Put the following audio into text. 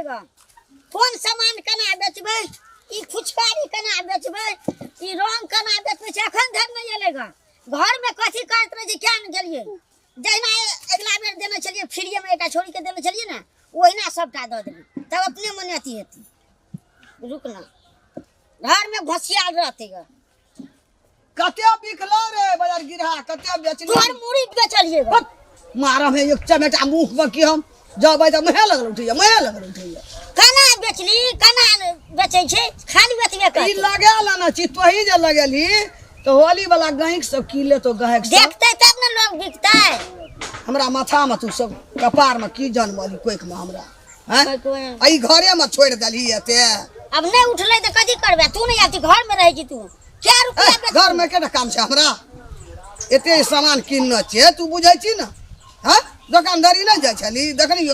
ग कोन सामान केना बेचबै, ई फुचकारी केना बेचबै, ई रंग केना बेचबै से एखन धरि नहि एलै ग। घरमे कथी करैत रहै छै किया नहि गेलियै? जहिना अगिला बेर देने छलियै फ्रीएमे, एकटा छोड़ीके देने छलियै ने, ओहिना सबटा दऽ देबै, तब अपने मने अथी हेतै। रुक ना, घरमे घोसियाल रहतै ग। कते बिकलो रे बाजार गिरहा, कते बेचली? तोहर मुड़ी बेचलियै ग। मारम है एक चमेटा मुँह में की हम जबै तऽ मुँहे लगल उठैया, मुँहे लगल उठैया। केना बेचली, केना बेचै छै, खाली बेचबे ई करतै। लगेला ना छी, तोही जे लगेलही तऽ होली वाला गहिक सब की लेतो, गहक सब देखतै तब ने लोग बिकतै। हमरा माथा में तू सब कपार में की जनमली कोइख में हमरा हैं? आ ई घरे में छोड़ि देलही एते। अब नहीं उठलै तऽ कथी करबै? तू नहीं आती, घर में रहै छी तू। क्या रुपया ए, बेच? घर में केना काम छै हमरा? एते सामान किनने छियै, तू बुझै छी ने? हैं, दोकानदारी नहि जाइ छली देखली?